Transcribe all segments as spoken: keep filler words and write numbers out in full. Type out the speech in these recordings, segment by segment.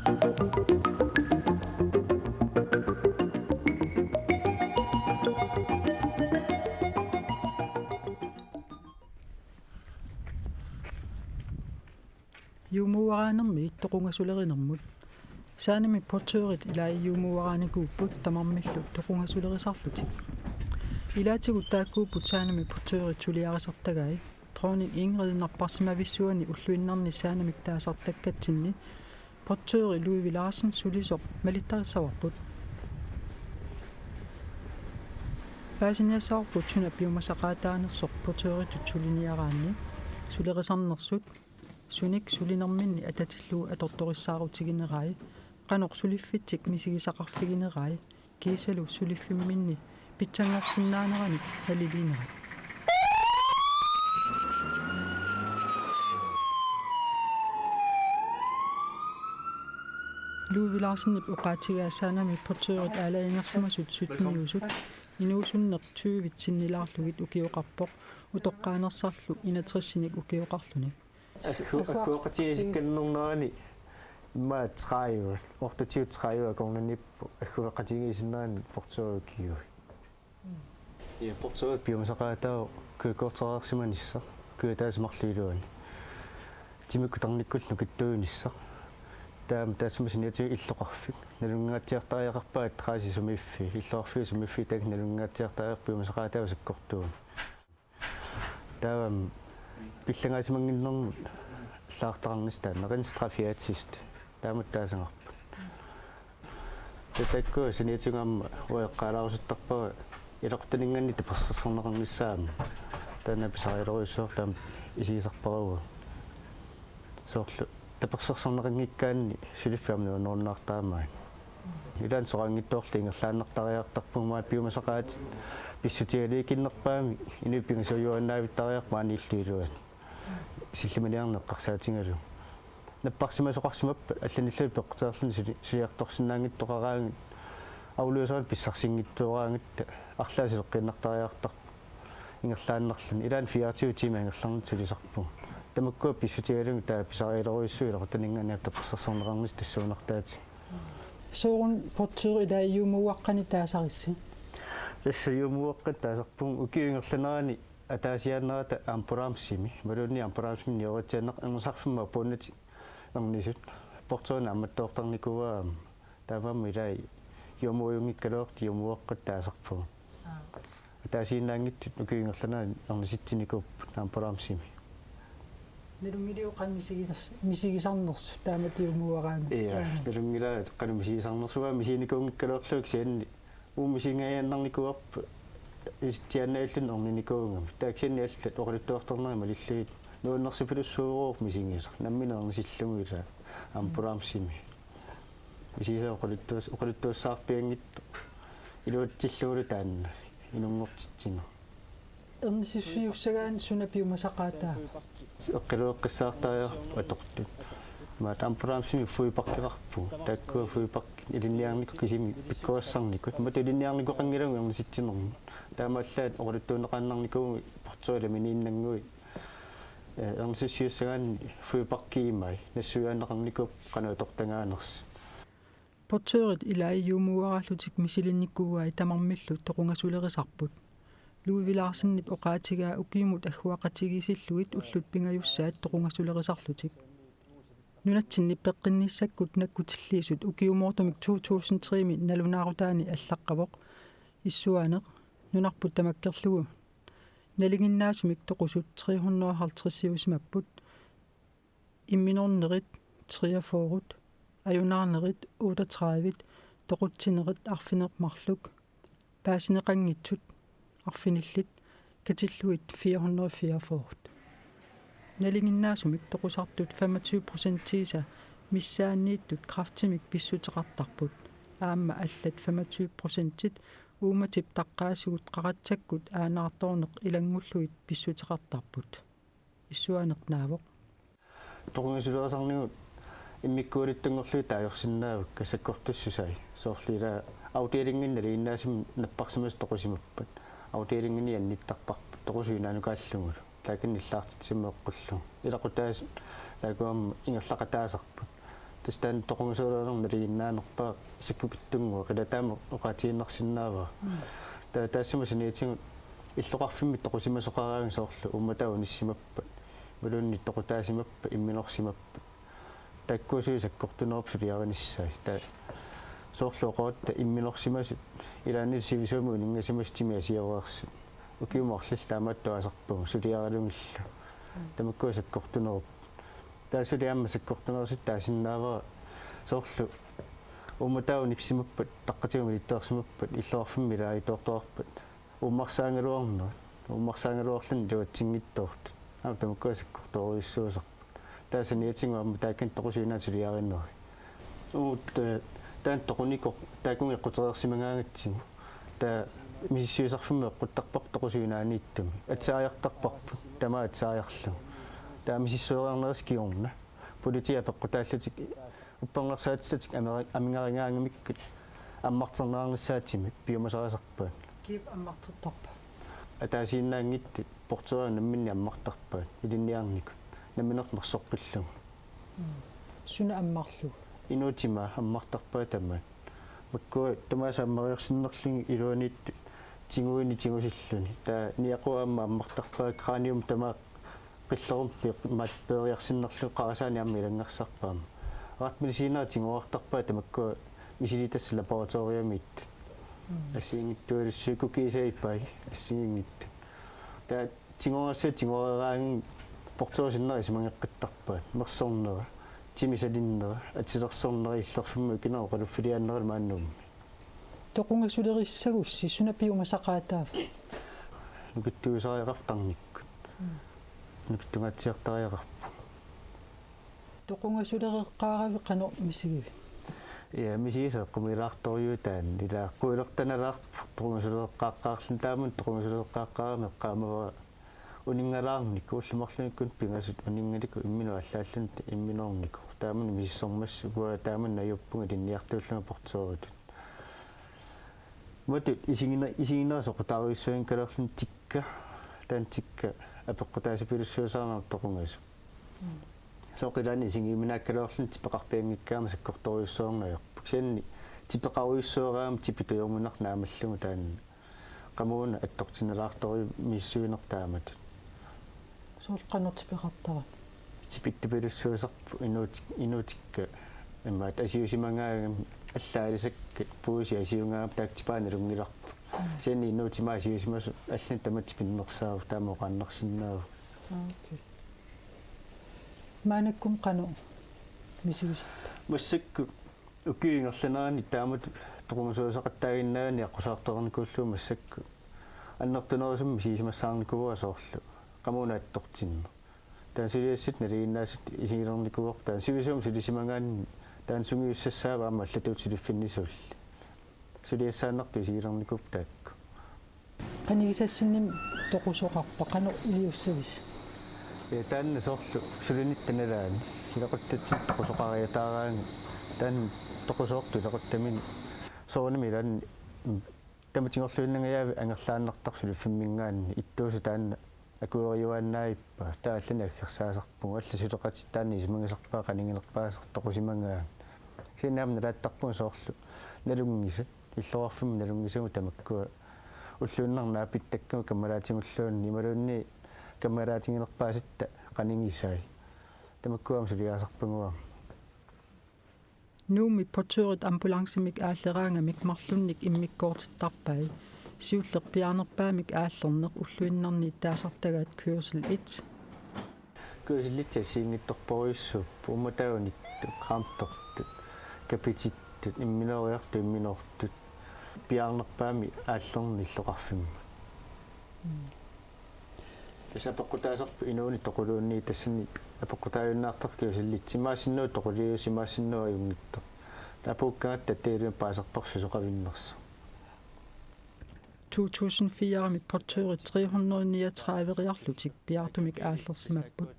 Juumuuaraanermiit toqungasulerinermut. Saanami portørit ilai juumuuaraanikuupput tamarmillu toqungasulerisarlutik. Ilaatigut taakkuupput Saanami portørit suliarisartagai. Dronning Ingrid napparsimavissuani ulluinnarni Saanamik taasartakkatsinni portøri Ludvig Larsen sulisoq malittarissavarput. Paasiniassavarput suna piumasaqaataanersoq portøritut suliniaraanni, sulerisarnersut sunik sulinerminni atatillugu atortorissaarutiginerai, qanoq suliffitsik misigisaqarfiginerai, kiisalu suliffimminni pitsanngorsinnaaneranik naliliinerat. Ludvig Larsenip oqaatigaa Saanami portørit aalajangersimasut sytteniusut inuusunneq tyvit sinnilaarlugit ukioqarpoq, utoqqaanersarlu enogtresinik ukioqarluni. Aggu-, agguaqatigiisikkannernerani immaqa tredive, otteogtyve tredive akornanniippoq, agguaqatigiissinnerani portøri ukiui. Ja, portøri piumasaqaataavoq kørekorteqarsimanissaq, køretøjit marluk iluanni. Timikkut tarnikkullu nukittuunissaq. Taama taassuma saniatigut illoqarfik. Nalunngaatsiartariaqarpaat adresse sumiiffii, illoqarfiup sumiiffii taakku nalunngaatsiartariaqarput piumasaqaataavoq sakkortuumik. Taava pillangaasimanngimmat allagartaqarnissaq taanna, Rigsstraffeattest. Taamatut taasagarput. Taakku saniatigut aamma uanga eqqaalaarusuttarpara ilaqutaninngaanniit tapersersorneqarnissaa aamma. Taanna pisariilerujussuartut aamma isigisarpara uanga. Soorlu tapersersorneqanngikkaanni suliffik aamma nuannerunnaartarami. Ilaanni soraanngitsoorluta ingerlaannartariaqartarpugut, maani piumasaqaatit pissutigalugu ikinnerpaamik inuit pingasuujuaannaavittariaqarput maani illup iluani. Sillimaniarneq eqqarsaatigalugu. Napparsimasoqarsimappat allanilluunniit peqquteqarluni suli-, suliartorsinnaanngitsoqaraangat, afløserinik pissarsinngitsooraagut, arlaat suleqqiinnartariaqartarpoq ingerlaannarluni. Ilaanni fireogtyve timer ingerlaannaq sulisarpugut. Tamakkua pissutigalugit taava pisariilerujussuuvoq ilaqutaninngaanniit tapersersorneqarnissaq tassuunartaatigut. Sooruna portøri ilai juumuuaqqanik taasarissi? Tassa juumuuaqqanik taasarpugut ukiup ingerlanerani ataasiaannarata ambulancemi, imaluunniit ambulancemi nioritsiaannaq ernersarfimmi apuunnatik ernisut. Portøri naammattoortarnikuuaa aamma. Taamaammat ilai juumuujunngikkaluarluta juumuuaqqanik taasarpugut. Aa. Ataasiinnaanngitsut ukiup ingerlanerani ernisitsinikuupput ambulancemi. Nalunngiliuk qanoq misigisars-, misigisarnersut taamatut juumuuaraangat? Ja, aa, nalunngilaat qanoq misigisarnersut, uanga misiginikuunngikkaluarlunga kisianni uuma misigiinnarnikuuarput isitsiaannarlunga erninikuugami. Taava kisianni allat oqaluttuartarnerit malillugit nuannersupilussuuvoq misigisaq. Nammineq ernisillugu ilaa ambulancemi. Misigisaq oqaluttuas-, oqaluttuassaarpianngitsoq iluatsillugulu taanna inunngortitsineq. Ernisussiussagaanni suna piumasaqaataa? Eqqilueqqissaartariaqarput atortut. Maani ambulancemi flyvakkeqarpugut. Taakkua flyvakki ilinniarnikut kisimi pikkorissarnikut. Matuma ilinniarnikoqanngilagut ernisitsinermut. Taamaallaat oqaluttuunneqaannarnikuuvugut portøri laminiinnannguit, eh, ernisussiussagaanni flyvakki imai nassuiaanneqarnikuupput qanoq atortagaanersoq. Portørit ilai juumuuaraallutik misilinnikuuai tamarmillu toqungasulerisarput. Ludvig Larsenip oqaatigaa ukiumut agguaqatigiissillugit ullut pingajussaat toqungasulerisarlutik. Nunatsinni peqqinnissakkut nakkutilliisut ukiumoortumik to tusind tre-mi nalunaarutaani allaqqavoq issuaaneq nunarput tamakkerlugu. Nalinginnaasumik toqusut tre hundrede og halvtreds-iusimapput. Imminornerit treogfyrre, ajunaarnerit otteogtredive, toqutsinerit arfineq-marluk, paasineqanngitsut arfinillit katillugit fire hundrede fireogfyrre. Nalinginnaasumik toqusartut femogtyve procentiisa missaanniittut kræftimik pissuteqartarput, aamma allat femogtyve procentit uummatip taqqaasigut qaratsakkut aanaartoorneq ilanngullugit pissuteqartarput. Issuaaneq naavoq. Toqungasulerisarnigut immikkuuluttunngorlugit taagorsinnaavakka sakkortussusai. Soorlu ila afdelinginni nalinginnaasumik napparsimasut toqusimappat, afdelingini annittarparput toqusut inaanukaallugulu. Taakani nillaartitsisumik eqqullugu. Ilaqutaasut taakku aamma ingerlaqataasarput. Tassa taanna toqungasuulerinermut nalinginnaanerpaaq sakkukitsunnguaq, ila taama oqaatigiinnarsinnaavara. Mm. Ta-, taassuma saniatigut illoqarfimmi toqusimasoqaraangat soorlu uummataat unissimappat, imaluunniit toqutaasimappat, imminorsimappat. Taakkuusui sakkortunerupput suliarinissaat. Ta-, soorlu oqarutta imminorsimasut ilaanni sivisuumik uninngasimasut timip asioreersut. Ukiut marluk taamaattuaasarpagut suliaralugillu. Tamakkua sakkortunerupput. Taava suli aamma sakkortunerusutut taasinnaavara soorlu uummataat unissimappat, taqqatigut milittuarsimappat, illoqarfimmi ilaagittoortuarpat. Uummarsaagaluarnerat, uummarsaagaluarluni iluatsinngitsoortut. Aamma tamakkua sakkortoorujussuusarput. Taava saniatigut aamma taakkua toqusuinaa suliarinerat. Uut, eh, taanna toqunikoq taakkununnga eqqutereersimagaangatsigu. Taava misissuisarfimmi eqquttarparput toqusuinaaniittumik. Atisaajartarparput, tamaat atisaajarlugu. Taava misissuereernerisa kingorna. Politiit apeqqutaallutik uppernarsaatitatik ameri-, amigarigaangamikkit ammarterneqarnissaat timi piumasarisarpaat. Kiap ammartertarpa? Ataasiinnaanngitsut portørit namminneq ammartarpaat ilinniarnikut. Nammineq mersoqqillugu. Mm. Suna ammarlugu? Inuup timaa ammartarpaat tamaat. Makkua tamaasa ammariarsinnarlugit iluaniittut tiguini tigusilluni. Taava niaqua aamma ammartarpaat, kranium tamaat qillerumik pe-, maat peeriarsinnarlugu, qarasaani aamma ilanngarsarpaat. Retsmediciner tiguartarpaat tamakkua misilittassat laboratoriamiittut. Mm. Assigiinngitsualussuit, kukiisa ipai assigiinngitsut. Taava tiguarassaat tiguaraanni portørit sinnera isumageqqittarpaat. Mersornera, timi salinnera, atilersornera, illerfimmi ukineq oqaluffiliaanneralu maani Nuummi. Toqungasulerissagussi suna piumasaqaataava? Nukittuusariaqartarnikkut. Mm. Nukittungaatsiartariaqarpoq. Toqungasulereqqaaravit qanoq misigivit? Ja, misigisaq eqqumiilaartorujuuvoq taanna. Ila quilertanalaarpoq toqungasulereqqaaqqaarluni, taamani toqungasulereqqaaqqaarami eqqaamavara uninngalaarnikoq, ullut marlunnikkunni pingasut uninngalikku imminut aallaalluni imminornikoq. Taamani misissormassuk uanga taamani najuppunga ilinniartuullunga portøritut. Imatut isigina-, isiginera soqutaarujussuanngikkaluarluni tikka, taanna tikka apeqqutaasipilussuusarami toqungasoq. Mm. Soorlu ilaanni isigiuminaakkaluarluni tipeqarpianngikkaangama sakkortoorujussuarneq ajorpoq. Kisianni tipeqarujussuaraangama tipi tujorminartoq naamallugu taanna qamuuna attortinnalaartorujuuvoq misissuineq taamatut. Soorlu qanoq tipeqartarami? Tipittupilussuusarpoq inuut-, inuutikka imaattoq asiusimagaangami, allaat alisakkat puisit asiugaangama taakku tipaat nalunngilarput. Mm. Kisianni inuup timaa asiusimasoq allanut tamatta tipinnersaavoq, taama oqaannarsinnaavoq. Ah, okay. Maannakkut qanoq misigisarpa? Massakkut ukiup ingerlanerani taamatut toqungasuusaqattaaginnaanni aqqusaartoreernikuullugu massakkut annertunerusumik misigisimassaarnikuuara soorlu qamuuna attortinneq. Taanna suliassat nalinginnaasut isigilernikuuarput, taanna sivisuumik sulisimagaanni taanna sungiussassaavoq aamma allatut suliffinnisuulli. Suliassaannartut isigilernikuupput taakku. Qanigisassinnik toqusoqarpa, qanoq iliussavisi? Ja, taanna soorlu sulinitta nalaani. Ilaquttatsinnut toqusoqariataaraangat. Taanna toqusoortut ilaquttaminnik. Soorunami ilaanni tamatigorluinnangajaavi angerlaannartarpoq suliffimminngaanniit, ittuusoq taanna akueriuaannaavippaa. Taava allanik aggersaasarpugut, allat suleqatit taanna isumagisarpaat qaniginerpaasartoq toqusimagaangat. Kisianni aamma nalaattarpunga soorlu nalunngisat, illoqarfimmi nalunngisagut tamakkua ulluinnarni naapittakkagut kammalaatigulluunniit imaluunniit kammalaatiginerpaasatta qanigisai. Tamakkua aamma suliaasarpagut aamma. Nuummi portørit ambulancemik aalleraangamik marlunnik immikkoortittarpai. Siulleq piaarnerpaamik aallerneq ulluinnarni taasartagaat kørsel et. Kørsel et assigiinngitsorpassuupput, uummataat unittut, kræftertut, kapitittut, imminoriartut, imminortut, piaarnerpaamik aallerneq illoqarfimmi. Mm. Tassa apeqqutaasarput inuuneq toquluunniit, tassani apeqqutaajunnaartarpoq kørsel et. Imaassinnaavoq toquliuseq, imaassinnaavoq ajunngitsoq. Taava puukkagatta taava iluamik paasarparput susoqavinnersoq. To tusind fire-mi portørit tre hundrede niogtredive-riarlutik piaartumik aallersimapput.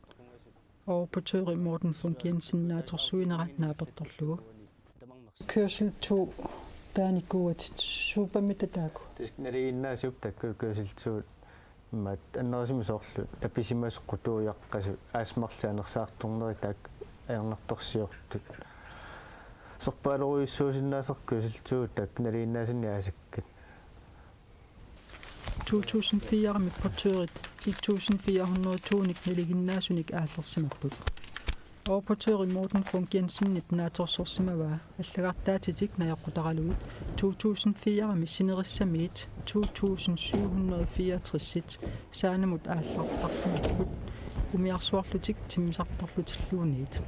Overportøri Morten Funk Jensen naatsorsuinera naapertorlugu. Kørsel to taanikuuatit, suupammita taakku? Tassa nalinginnaasuupput taakku kørsel to, imaattoq annerusumik soorlu tapisimasut, qutuujaqqasut, aasaq marluk anersaartornerit taakku ajornartorsiortut. Sorpaalerujussuusinnaasoq kusanartuuvoq taakku nalinginnaasunik aasakkat. To tusind fire-mi portørit et tusind fire hundrede tonik nalinginnaasunik aallersimapput. Operatøri Morten Funk Jensenip naatsorsorsimavaa allagartaatitik najoqqutaralugit to tusind fire-mi sinerissamiit to tusind syv hundrede fireogtres-it Saanamut aallartarsimapput umiarsuarlutik timmisartorlutilluunniit.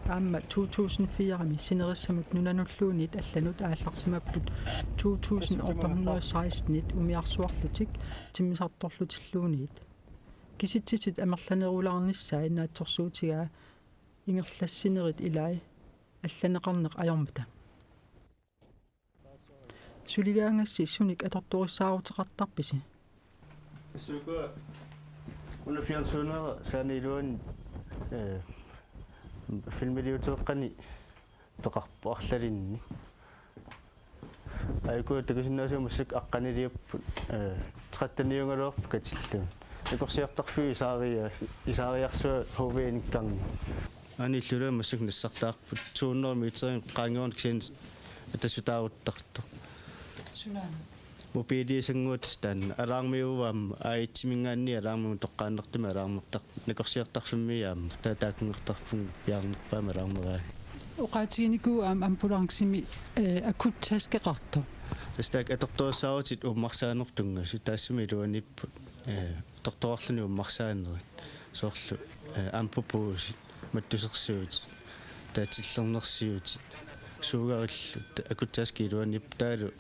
Aamma to tusind fire-mi sinerissamut nunanulluunniit allanut aallarsimapput to tusind otte hundrede seksten-it umiarsuarlutik timmisartorlutilluunniit. Kisitsisit amerlanerulaarnissaat naatsorsuutigaa ingerlassinerit ilai allaneqarneq ajormata. Suligaangassi sunik atortorissaaruteqartarpisi? Suku una fjernsyneera saani iluani, eh, filmiliuteeqqani peqarpoq arlalinni. Aajuku takusinnaasunga massakkut aqqaniliupput, eh, tretteniugaluarpoq katillugit. Nakorsiartarfiup isaaria-, isaariarsua H V-nikkarni. Aani illullu massakkut nassartaarput to hundrede meterimik qaangerunnik kisianni atassutaaruttartoq. Sunaana? Mobiiliusannguaq taanna alarmiuvoq aamma A et-iminngaanniit alarmimut toqqaannartumik alarmertarpoq. Nakorsiartarfimmi aamma taava taakkunartarpunga piaarnerpaamik alarmeraanni. Oqaatiginikuuat aamma ambulancemi, eh, akuttaskeqartoq. Tassa taakku atortorissaarutit uummarsaanerup tunngasut taassuma iluaniipput, eh, atortorlutik uummarsaanerit. Soorlu, eh, ampupuusit, mattusersuutit, taava tillernersuutit, suugarillu, ta-, akuttaskip iluaniippoq taavalu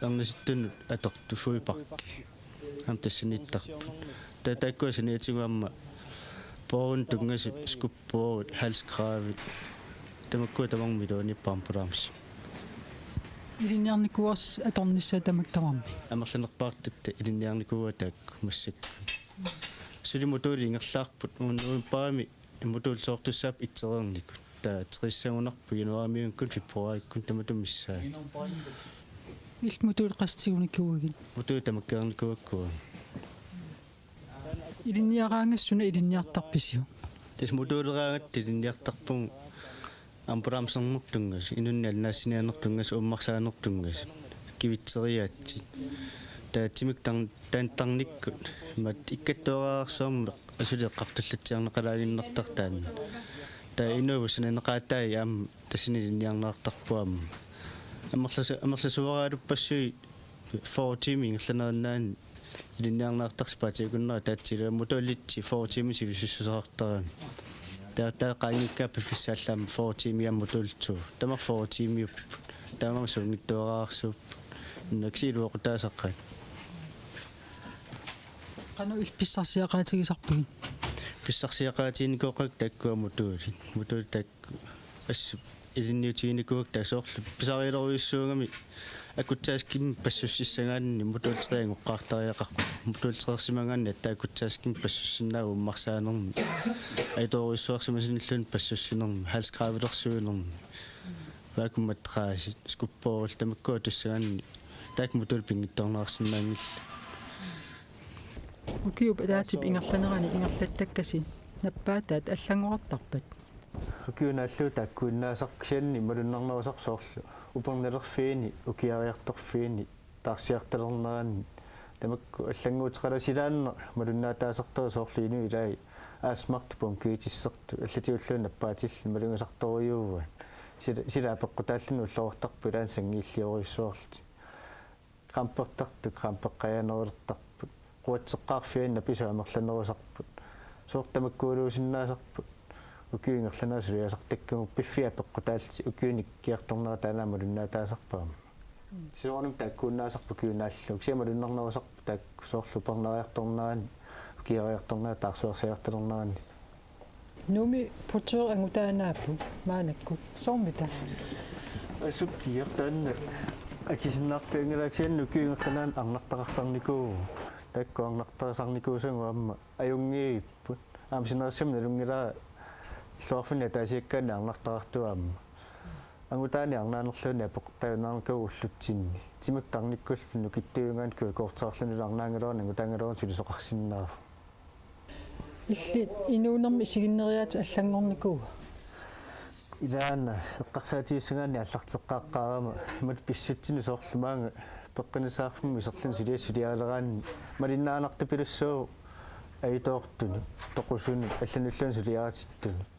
ernasuttunut atortut fodbakki. Aamma tassaniittarput. Taava taakkua saniatigut aamma bårinut tunngasut, skubbordet, halskrave. Tamakkua tamarmik iluaniipput ambulancemi. Ilinniarnikuuarsi atornissaat tamakku tamarmik? Amerlanerpaartatta ilinniarnikuuaat taakku massakkut. Suli moduuli ingerlaarput, uunnuimparami moduuli soortussaapput itsereernikut. Taava teriassagunarpoq januaarimiikkuni februaariikkuni tamatuma missaani. Illit moduuli qassit tigunikuuigit? Moduuli tamakkereernikuuakka uanga. Ilinniaraangassuna ilinniartarpisiuk? Tassa moduuleraangatta ilinniartarpunga ambulancernermut tunngasut, inunnik alinnaasiniarnermut tunngasut, uummarsaanermut tunngasut, kivitseriaatsit. Taava timik tar-, taanna tarnikkut, imaattoq ikkattuararsuarmik asuli eqqartullatsiarneqalaaginnartarpoq taanna. Taava inuup sananeqaatai aamma tassani ilinniarneqartarput aamma. Amerlasu-, amerlasuaraaluppassuit fyrre timer ingerlanerinnaanni ilinniarneqartarpoq sapaatip akunnera ataatsillugu moduulitsi fyrre timer sivisussuseqartarami. Taava taava qaangiukkaangat piffissaq aamma fyrre timer aamma moduul to. Tamarmik fyrre timeriupput. Taamaammat suunngitsuararsuupput. Naksi iluaqutaasaqaat. Qanoq illit pissarsiaqaatigisarpigit? Pissarsiaqaatiginikuuakka taakkua moduulit. Moduulit taakku assut ilinniutiginikuuakka taava soorlu pisariilerujussuugami akutsaskimik passussissagaanni moduul tre angoqqaartariaqarpoq. Moduul tre-rsimagaanni aatsaat akutsaskimik passussinnaavoq uummarsaanermi. Ajutoorujussuarsimasunilluunniit passussinermi, halskravelersuinermi. Vakuummatrassit, skubbordet tamakkua tussagaanni taakku moduulit pinngitsoorneqarsinnaanngillat. Ukiup ataatsip ingerlanerani ingerlattakkasi nappaataat allanngorartarpat? Ukiup naallugu taakkuinnaasarput kisianni malunnarnerusarput soorlu upernalerfiini, ukiariartorfiini, taarsiartalernerani tamakku allannguuteqalersilaanna malunnaataasartoq soorlu inuit ilaat aasmartut pumpkiutissertut allatigulluunniit nappaatillit malugisartorujuuaat. Sila, sila apeqqutaalluni ullorartarput ilaanni sanngiilliorujussuarlutik. Krampertartut krampeqqajaanerulertarput. Quatseqqaarfianni napisut amerlanerusarput. Soorlu tamakkuuluusinnaasarput. Ukiut ingerlanerat suliasartakkagut piffissaq apeqqutaallutik ukiunik kiartornera taanna malunnaataasarpoq aamma. Soorunami taakkuinnaasarput ukiup naallugu. Kisianni malunnarnerusarput taakku soorlu upernariartornerani, ukiariartornerani, taarsuarsiartalernerani. Nuummi portør angutaanaapput maannakkut. Soormita? Assut kiartaanna akisinnaarpianngilaq kisianni ukiup ingerlanerani arnartaqartarnikuuvugut. Taakku arnartarisarnikuusagut aamma ajunngillat. Aamma sinerissami nalunngilara illoqarfinni ataasiakkaanni arnartaqartoq aamma. Angutaani arnaanerluunniit apeqqutaajunnaarnikuuvoq ullutsinni. Timaktarnikkullu nukittuugaanni kujakoorteqarlunilu arnaanngilagut angutaanngilagut sulisoqarsinnaavoq. Illit inuunermi isiginneriaatsit allanngornikuua? Ilaana eqqarsaatigissagaanni aallarteqqaaqqaarama imatut pissutsinut soorlu maanga peqqinnissaqarfimmi iserluni suliassat suliaraleraanni malinnaanartupilussuuvoq ajutoortunut, toqusunut, allanulluunniit suliaritittunut.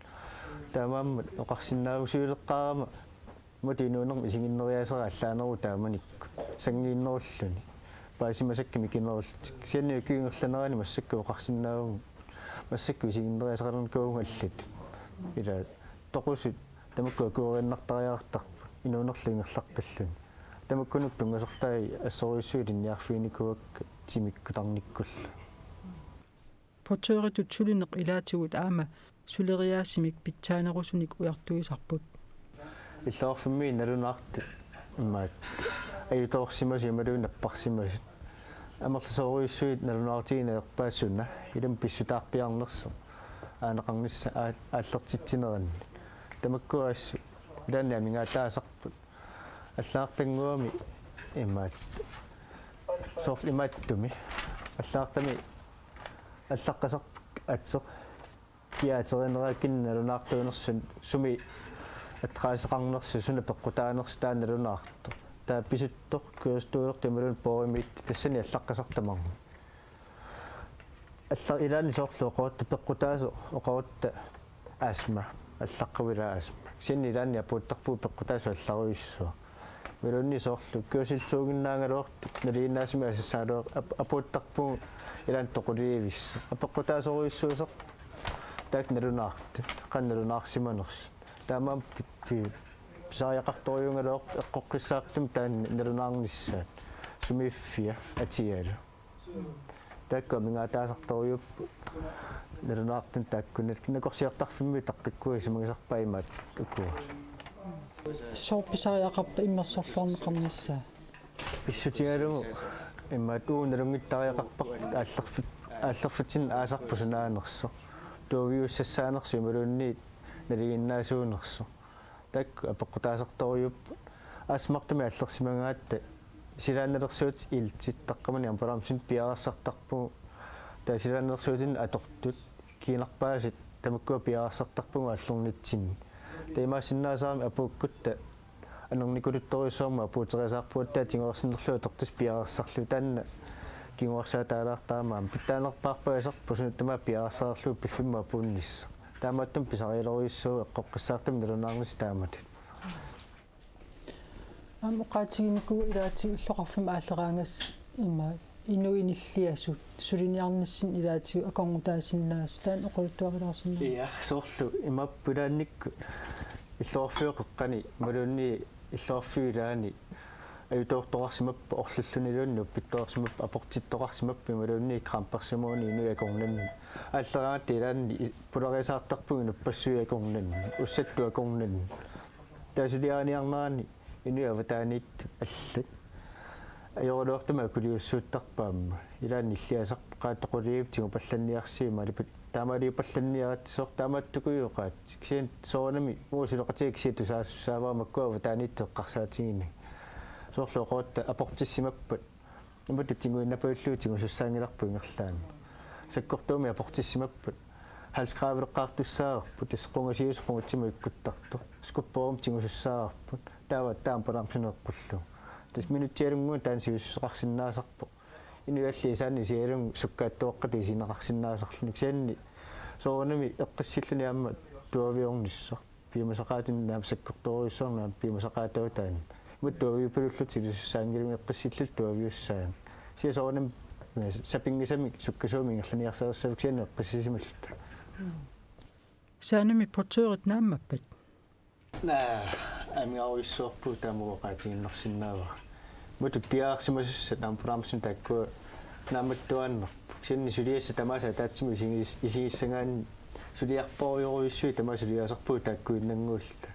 Taamaammat oqarsinnaagusiuleqqaarama imatut inuunermi isiginneriaaseq allaaneruvoq taamanikkut sanngiinnerulluni. Paasimasakka mikinerullutik. Kisianni ukiup ingerlanerani massakkut oqarsinnaavunga. Massakkut isiginneriaaseqalernikuuvunga allat. Ila toqusut tamakku akueriinnartariaqartarput inuunerlu ingerlaqqilluni. Tamakkununnga tunngasortai assorujussuit ilinniarfiginikuuakka timikkutarnikkullu. Portøritut sulineq ilaatigut aamma suleriaasimik pitsaanerusunik ujartuisarput. Illoqarfimmi nalunaartut immaqa ajutoorsimasut imaluunniit napparsimasut. Amerlasoorujussuit nalunaarutigineq ajorpaa suna ilumut pissutaarpiarnersoq. Aaneqarnissaq aa-, aallertitsineranni. Tamakkua assut ilaanni amigaataasarput. Allagartannguami imaattoq. Soorlu imaattumi. Allagartami allaqqasarput ateq. Kia aterineraa kina nalunaartuunersoq, sumi adresseqarnersoq, suna peqqutaanersoq taanna nalunaartoq. Taava pisuttoq kørestollertoq imaluunniit bårimiittoq tassani allaqqasartoq tamarmi. Alla ilaanni soorlu oqarutta peqqutaasoq oqarutta astma, allaqqavilaa astma. Kisianni ilaanni apuuttarpugut peqqutaasoq allarujussuaq. Imaluunniit soorlu kørselsooginnaagaluartoq nalinginnaasumik asassagaluartoq ap-, apuuttarpugut ilaanni toqulivissoq. Apeqqutaasorujussuusoq taakku nalunaartut, qanoq nalunaarsimanersut. Taamaammat pi-, pi-, pisariaqartorujuugaluarpoq eqqoqqissaartumik taanna nalunaarnissaat. Sumiiffia atigalu. Taakku amigaataasartorujuupput nalunaartunik taakkununnga. Nakorsiartarfimmi taqqikkuat isumagisarpaat imaattoq ukua. Sooq pisariaqarpa immersorluarneqarnissaa? Pissutigalugu imaattoq uagut nalunngittariaqarparput aallerfit-, aallerfitsinnut aasarpoq sunaanersoq. Tuaviussassaanersoq imaluunniit nalinginnaasuunersoq. Taakku apeqqutaasartorujuupput. Astmartumik allersimagaangatta silaannalersuutit iltittaqqamani ambulancenik piareersartarpugut. Taava silaannalersuutinik atortut kiinarpaasat tamakkua piareersartarpugut aallernitsinni. Taava imaassinnaasarami apuukkutta anernikuluttorujussuarmut apuuteriasaarpugut taava tigoorsinnerlugu atortussat piareersarlugit taanna kinguarsaataalaartarami aamma pitsaanerpaarpaasarpoq suna tamaat piareersarlugu piffimmut apuunnissaq. Taamaattumik pisarialerujussuuvoq eqqoqqissaartumik nalunaarnissaq taamatut. Aamma oqaatiginikuuara ilaatigut illoqarfimmi aalleraangassi ima inuit nilliasut suliniarnissinni ilaatigut akornutaasinnaasut taanna oqaluttuarilaarsinnaava? Ja, soorlu imaappoq ilaannikkut illoqarfiup qeqqani imaluunniit illoqarfiup ilaani ajutoortoqarsimappat orlulluniluunniit uppittoqarsimappat aportittoqarsimappat imaluunniit krampersimaguni inuit akornanni. Aalleraangatta ilaanni i-, pulariasaartarpugut inuppassuit akornanni, ussattut akornanni. Taava suliariniarnerani inuit avataaniittut allat ajoraluartumik akuliussuuttarpaat aamma. Ilaanni nilliasarput qaa toquliviup tigupallanniarsiuk imaalipput taamaaliupallanniaratsigu soorlu taamaattukujuugaat. Kisianni soorunami uagut suleqatiga kisiat tusaasussaavara makkua avataaniittut eqqarsaatiginagu. Soorlu oqarutta aportissimappat imatut tiguinnarpallugu tigusussaanngilarput ingerlaannaq. Sakkortuumik aportissimappat halskrævereqqaartussaavarput, tassa qungasiusoq qungatsimut ikkuttartoq. Skubboerumik tigusussaavarput. Taava taama ambulancenut eqqullugu. Tassa minutsialunnguit taanna sivisussuseqarsinnaasarpoq. Inuit allat isaanni isigalugit sukkaattuaqqatut isigineqarsinnaasarluni. Kisianni soorunami eqqissilluni aamma tuaviornissaq. Piumasaqaatinik aamma sakkortoorujussuarnik aamma piumasaqaataavoq taanna. Imatut tuaviupalullutik ilisussaanngilakka eqqissillugit tuaviussaannik. Kisianni soorunami sapinngisamik sukkasuumik ingerlaniarsarissavagut kisianni eqqissisimalluta. Saanami portørit naammappat? Naa, amigarujussuarpugut taama oqaatigiinnarsinnaavara. Imatut piareersimasussat ambulancemik taakkua naammattuaannarput. Kisianni suliassat tamaasa ataatsimut isigis-, isigissagaanni suliarpassuarujussuit tamaasa suliaasarpugut taakkuinnannguulluta.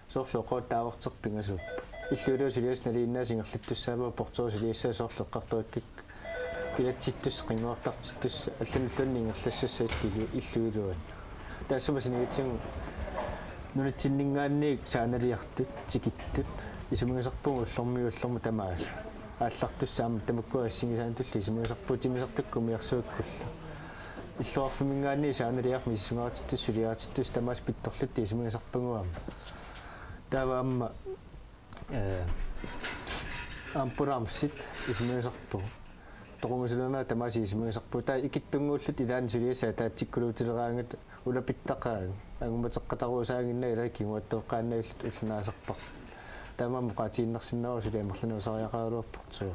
Soorlu oqarutta taavarterpingasuupput. Illup iluani suliassat nalinginnaasut ingerlattussaavagut portørit suliassaat soorlu eqqartorikkakku. Bilatsittussat, qinnguartartittussat, allanulluunniit ingerlassassat illu-, illup iluani. Taassuma saniatigut nunatsinninngaanniit saanaliartut, tikittut, isumagisarpugut ullormiit ullormut tamaasa. Aallartussat aamma tamakkua assigisaanitullu isumagisarpugut timmisartakkat umiarsuakkullu. illoqarfimminngaanniit saanaliaq misissugaatittus suliaatittus tamaasa pittorlutik isumagaasarpagut aamma. Taava aamma ee ampulaamsit isumagaasarpagut. Toqungusulernerat tamaasa isumagaasarpagut. Taava ikittunnguullutik ilaanni suliassat ataatsikkuluttuleeraangat ulapittaqaat. Angummateqqataruusaaginnarlugu ilaa kinguattooqqaannarlutik ulluinnarsiorput. Taamaammat oqaatigiinnarsinnaavoq suli amerlanerusariaqaraluarpoq. Suu.